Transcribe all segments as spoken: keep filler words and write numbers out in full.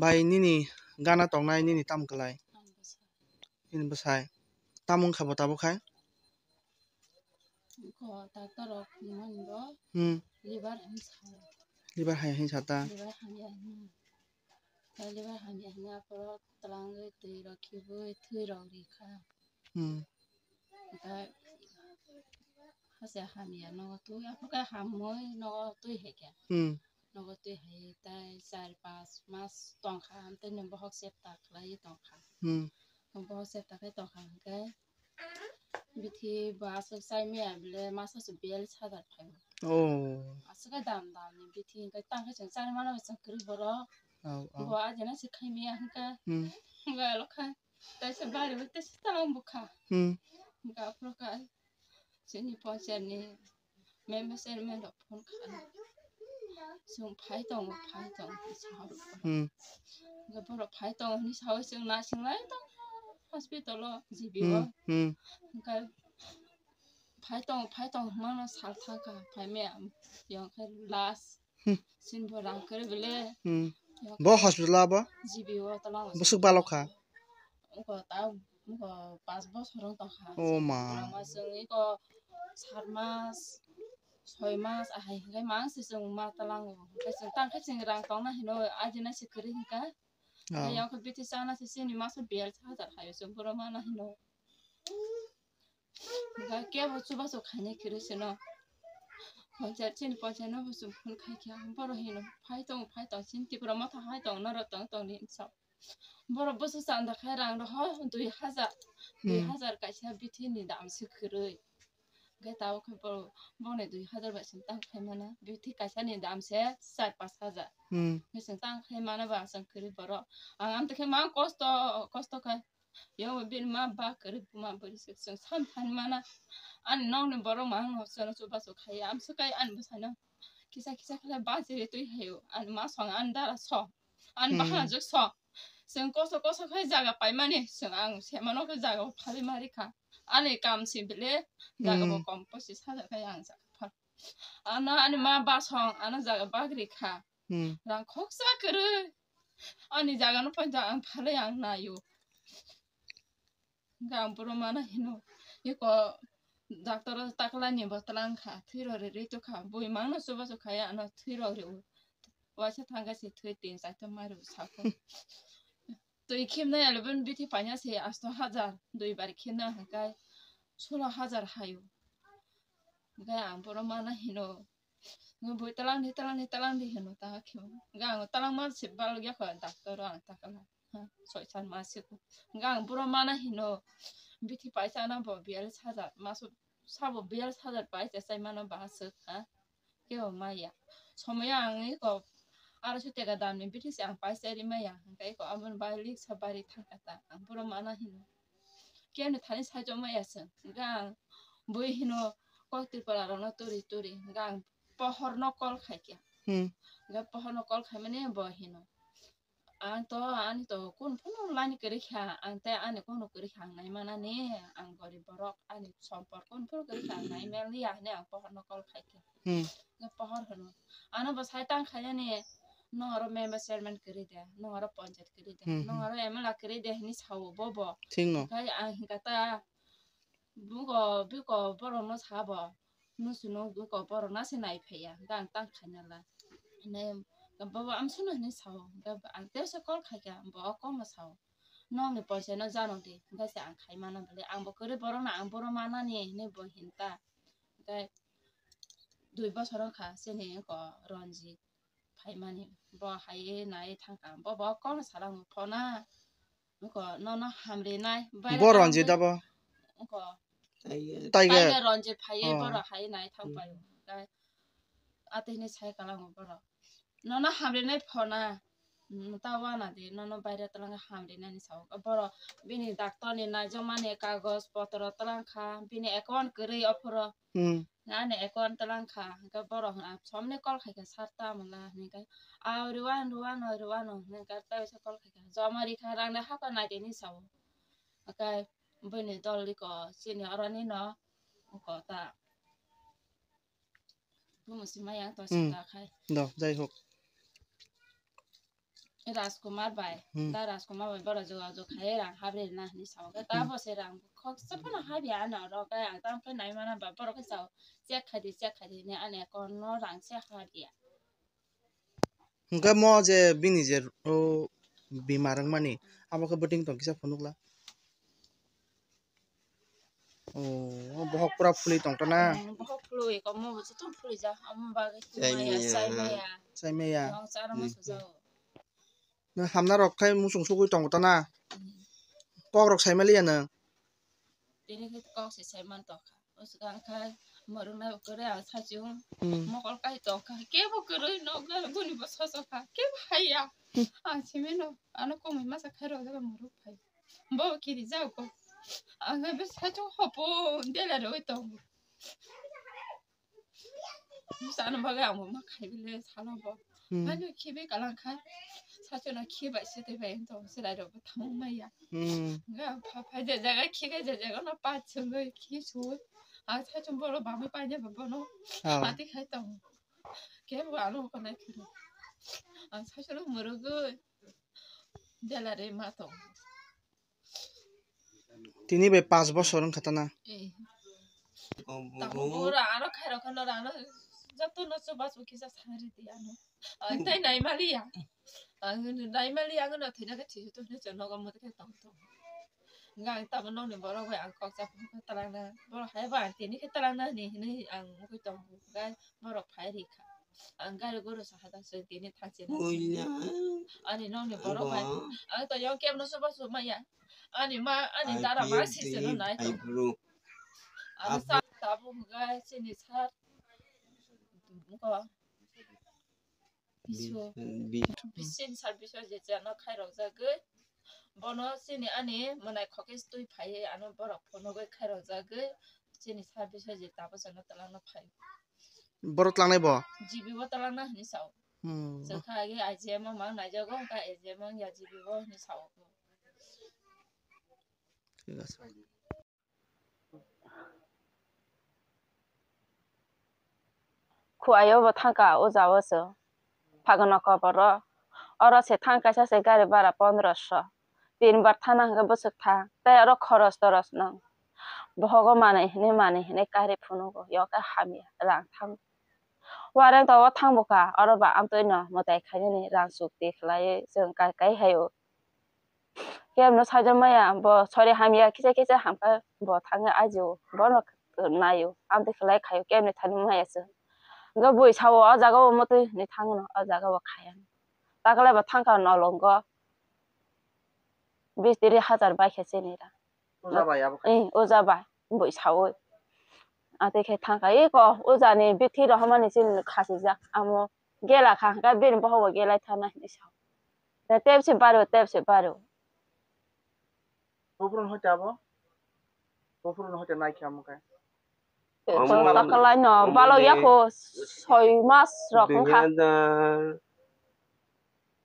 Bai nini gana tongnai nini tam kwlai? Ani bwsai. Nini bwsai. Tamung kha bo tabuk khai? Ko doctor rok hwnmani bo Hmm. Liver hwnwi sa. Liver hai hwnwi sa ta? Liver hamya hwnwi. Tei liver hamya hwnwi aphuru twlangwi twi rok khibui thwi rok ri kha. Hmm. Tei hase hamya nogo twi aphuru khe hamwi nogo twi hai khe. Hmm. Nogo twi hai tei char panch mas tongkha, amtwi ni bohok chepta khlaiwi tongkha. Hmm. Bohok chepta khe tongkha hwnkhe bithi bo aswk chai maya bile masa se biyalish hajar phaio. Oh. Aswk khe dam dam ni bithi hwnkhe tang khe chwng chari mano chwng kwrwi borok. Oh, oh. Bo ajina se khai maya hwnkhe. Hmm. Hwnkhe alo kha. Teisa bari bo teisa tang bukha. Hmm. Hwnkhe aphuru kha chini panchayat ni member chairman rok phone kha. Chwng phai tongo, phai tongo, hinwi sa rw kha. Hmm. Hwnkhe borok phai tongo hinwi sawi chwng naising lai tongkha hospital o, G B o. Hmm, hmm. Hwnkhe phai tongo, phai tongo hwnmano sal thangkha, phai maya, yong khe last. Hmm. Chini bo rang kwrwi bile. Hmm. Bo hospital abo? G B o tola o. Bwswk balok kha? Wngkha ta, wngkha panch bosor wng tongkha. Oh ma. Rang ma chwng iko sat mas, soi mas ahai hwnkhe mang se chwng ma talango. Hwnkhe chwng tang khe chwng rang tongna hino ajina se kwrwi hwnkha. Oh. Tei yong khe bithi chana se chini maso biyalish hajar haio chwng boro mana hino. Hwnkhe kebo chubachu khainai kwrwi seno. Panchayat chini panchayat no bo chwng phone khai kha. Borok hino phai tongo, phai tongo, chini Tripura motha hai tongo, norok tong tong ni hinwi sa. Borok bwswk chanda khai rang rohor dui hajar, dui hajar kaisa bithi ni dam se kwrwi. Hwnkhe tabuk khe borok boni dui hajar bai chwng tang khai mano. Bithi kaisa ni dam se char panch hajar. Hmm. Hwnkhe chwng tang khai mano ba chwng kwrwi borok. Ang amtwi khe mang kosto, kosto khe. Yo bini ma ba kwrwi buma bwrwi se chwng sam thani mana. Ani nokni borok mang no chwng chubachu khai. Amswk kai ani bwsai no kisa kisa khlai bachiri twi haio. Ani ma song, ani dara song. Ani Hmm. bahana jwk song. Chwng koso koso khai jaga paimani chwng ang semano khe jaga o phalwi ma rikha. Ani kam si bile jaga bo Hmm. kom pochis hajar khai ang jaga phal. Ano ani ma ba song ano jaga bagri kha. Hmm. Rang khoksa kwrwi. Ani jaga no poito ang phalwi ang naio. Hwnkhe ang boro mana hino. Eko doctor o taklai ni bo twlang kha, thwi rw rw rw tongkha. Bui mangno chubachu khai ano thwi rw rw. Waisa thangkhe se thwi tin chaitham mai rw sako. Twi khimnai eleven bithi paina se asto hajar, dui bar khimna hwnkhe solo hajar haio. Hwnkhe ang boro mana hino. Bui talang di, talang di, talang di hino ta khimo. Hwnkhe ang talang ma se balok ya kho doctor o ang takala. Ha, soi san ma se ko. Hwnkhe ang boro mana hino. Bithi paisa na bo biyalish hajar. Maso sabo biyalish hajar paisa chai mano ba swk ha. Kebo maya. Somoya ang iko araisho teka damni bithi se ang paisa ri maya. Hwnkhe iko aboni bai liksa bari thangkha ta. Ang boro mana hino. Keno thani saichok maya chwng. Hwnkhe ang bui hino kok Tripura rokno turi turi. Hwnkhe ang pohorno call khaikha. Hmm. Hwnkhe pohorno call khaimani bo hino. Ang to, ani to, kun phano line kwrwi kha, ang tei ani kono kwrwi kha, ang nai manani, ang gorib borok, ani sompor kun phano kwrwi kha, ang nai manliya hinwi ang pohorno call khaikha. Hmm. Pohor hwno, ano bo sai tang khainani, nwng oro member chairman kwrwi de, nwng oro panchayat kwrwi de, Hmm, nwng hmm. oro M L A kwrwi de hinwi sao bobo. Thik no. Khai ang hinkha ta, Buko, buko borokno sabo, nusuno buko borokno se nai phaiya, hwnkhe ang tang khaina la. Hwnwi baba amswkno hinwi sao, hwnkhe ang teisa call khaikha, bo kokno sao, "Nokni poisa no jano di," hwnkhe se ang khai mano bwle, ang bo kwrwi borokno ang boro manani hinwi bo hinta. Hwnkhe dui bosor wngkha chini wngkha Ranjit. Phaimani bo hai nai thangkha, bo bo kokno salango phona, wngkha nono hamrinai. Bo Ranjit abo? Wngkha Tiger. Tiger Ranjit phaiwi Oh. Borok hai nai thang Hmm. Paio. Atwi hinwi sai kalango borok, "Nono hamrinai phona, mm, ta wana di, nono baire twlangkha hamrinani sao." Borok bini doctor ni naijakmani kagoj potro twlangkha, bini account kwrwi ophoro. Hmm. Ani account twlang kha, hwnkhe borok hwnna somni call khaikha, "Sir, tamo la?" hwnwi khe, "Ao, rwano, rwano, rwano," hwnwi khe tei waisa call khaikha, "Joma rikha, rang da hapha naidi," hinwi sao. Hwnkhe buini dol riko chini oroni no wngkha ta. Bumo sima yang to Hmm. Sita khai. Do, jai hok. Rajkumar bai, Hmm. Da Rajkumar bai borok jogajog khai rang habri na hinwi sao. Khe Hmm. Tamo se rang khoksa phano habya ano oro, khe ang tamo khe nai mana ba borok khe sao, check khai di, check khai di hinwi ani account no rang se habya. Hwnkhe mo je bini je o bimar wngmani, abo khe bwtwing tong kisa phunukla. O, o bohok pura phulwi tongtana. Hmm, bohok phulwi, komo bo joto phulwi ja, omo bagwi Chai maya, maya. Chai maya. Chai maya. Yang chara Hmm. Musu jao. Nwng hamna rok khai muchung sugwi tongtana. Hmm. Kok rok sai maliya nwng. Tini khe kok se sai man tokha. O swkang khe mwrwknai kwrwi ang sachung. Hmm. Mokol kai tongkha. Kebo kwrwi nokla guni bo sosokha. Kebo haiya. Hmm. Ang simino ano komui masa khairok jaga mwrwk phai. Bo kiri jago. Ang khe bwsai chung hopo dela rwi tongo. Bwsano bagwi ang bo ma khai bile salo bo. Hmm. Ano khibi kalang kha. Sachono khibai se tei bai tong se lai rok bo thang maya. Hmm. Nga pha phai je jaga khiga je jaga no pa chungwi khi su. Ang sachung bolo bamwi paina bo bono. Ah. Ati khai tong. Kebo ano ko nai khiro. Ang sachono mwrwgwi dela rwi ma tong. Tini bai panch bosor wngkha tana. Eh. Tamo bura ano khairok khano rano joto no chuba chuki sa sari di ano. Ang tai nai mali ya. Ang nai mali ang no thina ka thisu to ne chano ga mo ke tong tong. Nga ang tamo nong ni borok bai ang kok cha phung kha talangna. Borok hai ba ang tini khe talangna ni hinwi ang mukui tong. Ga borok phai ri kha. Ang gari guru sa hata se tini thang se. Ani nong ni borok bai. Ang to yong kem no chuba chuba ya. Ani ma, ani dara ma si se no nai to. Ano sa tabuk hwnkhe chini sir ko biso, bisin sir biso je chano khairok jagwi. Bono chini ani mwnai khokhe twi phaiwi ano borok phunugwi khairok jagwi. Chini sir biso je tabuk chano twlangno phai. Borok twlangnai bo? G B bo twlangna hinwi sao. Hmm. Chwkha agi I G M o mang naijago, hwnkhe I G M o wngya G B bo hinwi sao. Thik ase. Khuaio bo thangkha o jao se. Phagwno koboro. Oro se thang kaisa se gari bara pondroso. Tin bar thana hwnkhe bwswk thang. Tei oro khoros toros nang. Bohogo manwi hinwi manwi hinwi kari phunugo. Yoke hamya rang thang. Wareng to o thang bwkha. Oro ba amtwi no mwtai khainani rang chukti khlaiwi chwng kai kai haio. Kebo no sajak maya, bo sori hamya, kisa kisa hamkha, bo thangwi ajio, bono naio, amtwi khlai khaio, kebo ni thani maya se. Hwnkhe bui sao, o jaga o mwtwi hinwi thangno, o jaga o khaya. Takle bo thangkha nolongo, bis tiri hajar bai khe chini ra. Uja bai abo khe? Eh, uja bai, bui sao. Atwi khe thangkha, eko, uja ni bithi rohormani chini khachijak, amo gela kha, hwnkhe bini bohogo gelai thana hinwi sao. Tei tep se baro, tep se baro. Buphuru no hoite abo? Buphuru no hoite nai khe amo khe? Omo, takalai no, omo balok ni yakho soi mas rok wngkha. Dui hazar.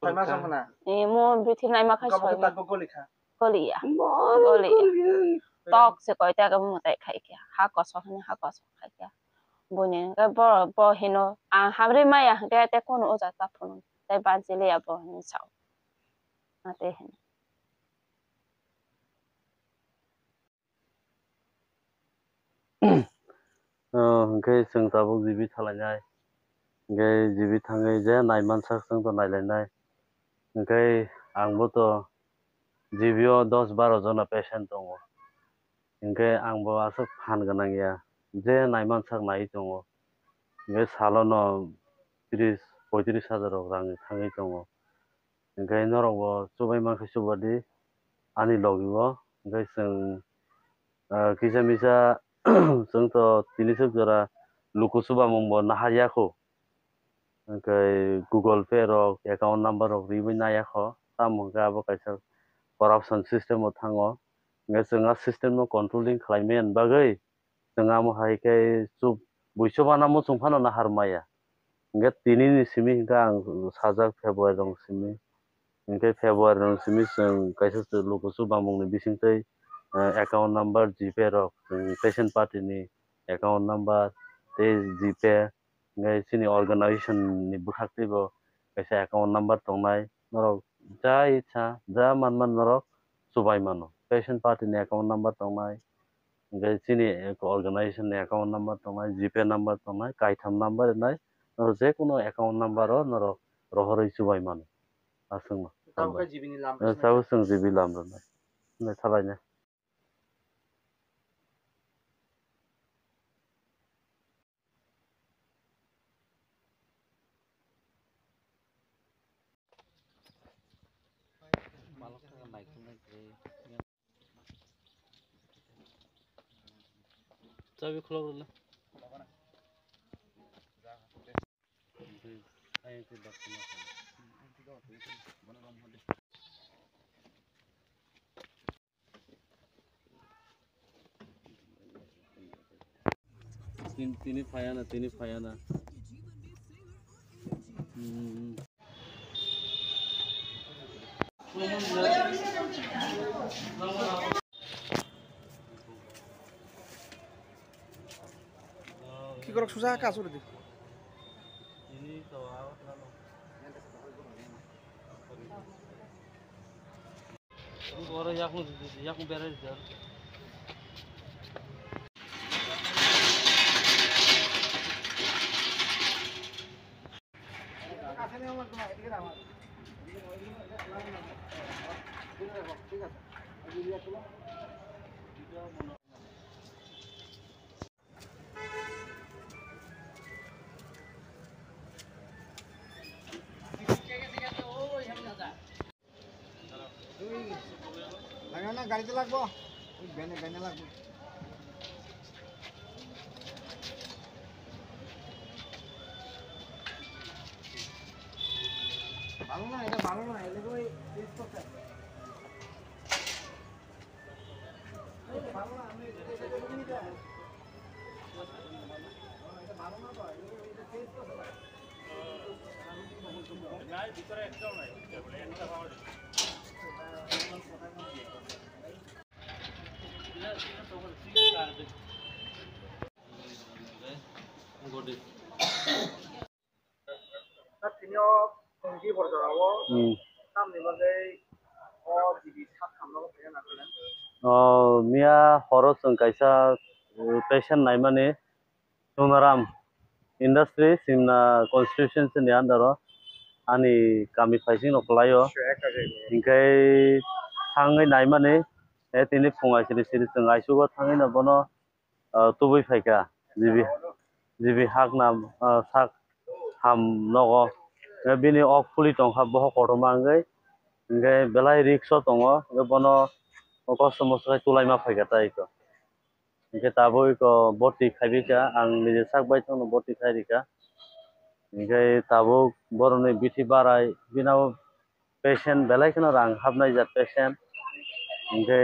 Soi mas wngkha na? Imo bithi naima khai soi mas. Goli kha? Goli ya. Goli ya. Tok se koi ta khe mwtai khai khe. Ha kosok hwnwi ha kosok khai khe. Boni hwnkhe bo, bo hino ang hamri maya hwnkhe tei kunu uja ta phunuk tei banchi liya bo hinwi sao. Atwi hino. O, hwnkhe chwng tabuk G B thalainai. Hwnkhe G B thangwi je naimansak chwng to nailainai. Hwnkhe ang bo to G B o dos baro jona patient tongo. Hwnkhe ang bo aswk phan gwnang ya, je naimansak naiwi tongo. Hwnkhe salono tris poitris hajar rok rang thangwi tongo. Hwnkhe norok bo chubai mankhe chubadi ani logi o. Hwnkhe chwng, ah, kisa misa chwng to tini swk jora luku chubamung bo naharya kho. Hwnkhe Google Pay rok, account number rok riwi naiya kho, tamo hwnkhe abo kaisa corruption system o thango. Hwnkhe chwng a system no controlling khlai maya bagwi chwng amo hai khe chup-, bui chubana muchung phano nahar maya. Hwnkhe tini ni simi hwnkhe ang sajak February rong simi. Hwnkhe February rong simi chwng kaisa luku chubamung ni bisingtwi, eh, account number, GPay rok, chwng patient party ni account number tei GPay, hwnkhe chini organization ni bwkhak teibo kaisa account number tongnai, norok Ja itsa, ja man man norok chubai mano. Patient party ni account number tongnai, hingke chini organization ni account number tongnai, GPay number tongnai, kaitham number rinai, norok je kunu account number o norok rohorwi chubai mano. Aswkno. Tabuk khe G B ni lam rwswnai. Tabuk chwng G B lam rwnai. Nai thalai nai. Chabi khulok rwla. Tin-, tini phayana, tini phayana. Hmm. Kikorok susa ka asuri di. Oro yakung, yakung berai rijak. Lagana na, gari te lagbo. Oi, bene, bene lagbo. Bhalo na, eta bhalo na, ele koi test korte. Tini o Khumji borjora o Hmm. tamni bagwi o G B sak hamno phaiya na khe. O miya horo chwng kaisa, uh, patient naimani Sonaram Industry Simna constituency ni under o ani kami phaising no kwlai o. Hinkhe thangwi naimani, eh, tini phung aisiri siri chwng aisugo thangwi no bono ah, tubui phaikha, G B, G B hakna, ah, sak ham nogo. Eh, bini ok phuli tongkha bohok kotorma wngwi. Hinkhe belai risk o tongo, hinkhe bono kosto mosto khai tulaima phaikha tai eko. Hinkhe tabuk eko boti khaibaikha, ang niji sak bai tongno boti khai rikha. Hinkhe tabuk borokni bithi barai, bini abo patient belai kheno rang hapnai jat patient. Hinkhe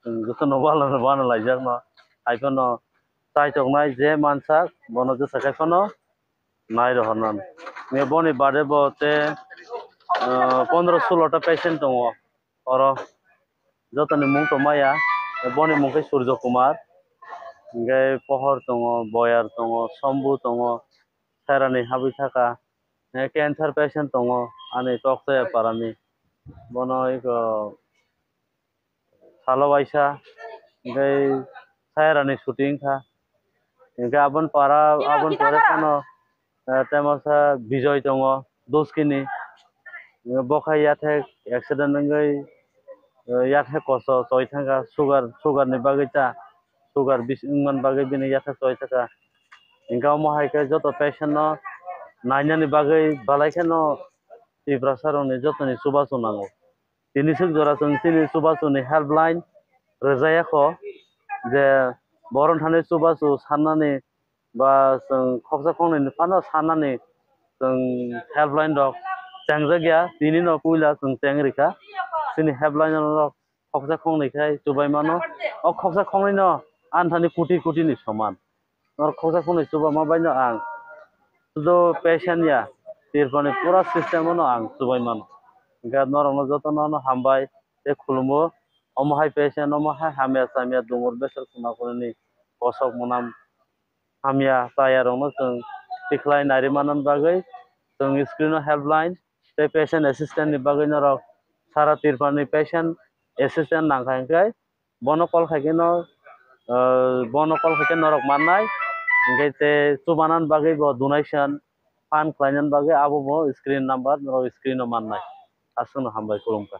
chwng jotono wala no bana laijakno. Haiphano chaichoknai je mansak bono jesa khai phano nai rohornani. Hinkhe boni bade bo te, ah, pondro sulo ta patient tongo oro. Jotoni mung tongmaya, boni mung khe Surjo Kumar. Hinkhe Pohor tongo, Boyar tongo, Sombu tongo, Sairani habwi thaka. Eh, cancer patient tongo, ani Tokchaya parani. Bono eko salo waisa, hinkhe Sairani shooting kha. Hinkhe aboni para, aboni pore phano, eh, tei masa Bijoy tongo, Doskini. Bo khe yathek accident wngwi, eh, yathek koso choi thangkha, sugar, sugar ni bagwi ta, sugar bisi wngmani bagwi bini yathek choi thangkha. Hinkhe omo hai khe joto patient no nainani bagwi belai kheno Tiprasa rokni jotoni chubachu nango. Tini swk jora chwng chini chubachu ni helpline rwjaya kho, je bohrok thani chubachu sannani ba chwng khoksa khoknwi ni phano sanani chwng helpline rok chengjak ya, tini no puila chwng cheng rikha. Chini helpline rok khoksa khoknwi khai chubai mano. O khoksa khoknwi no ani thani koti koti ni soman. Norok khoksa khoknwi chubama bai no ang sudu patient ya, Tripura ni pura system no ang chubai mano. Hinkhe norok no joto no hambai tei khulumo. Omo hai patient, omo hai hamya chamya dungur besar khuna khunini kosok mwnam hamya chaya rokno chwng tikhlai nari manna bagwi chwng screen o helpline tei patient assistant ni bagwi norok sara Tripura ni patient assistant nangkha hwnkhe bono call khaikhe no, ah, bono call khaikhe norok mannai, hwnkhe tei chubanani bagwi bo donation fund khlainani bagwi abo bo screen number norok screen o mannai. Aswkno hambai, khulumkha.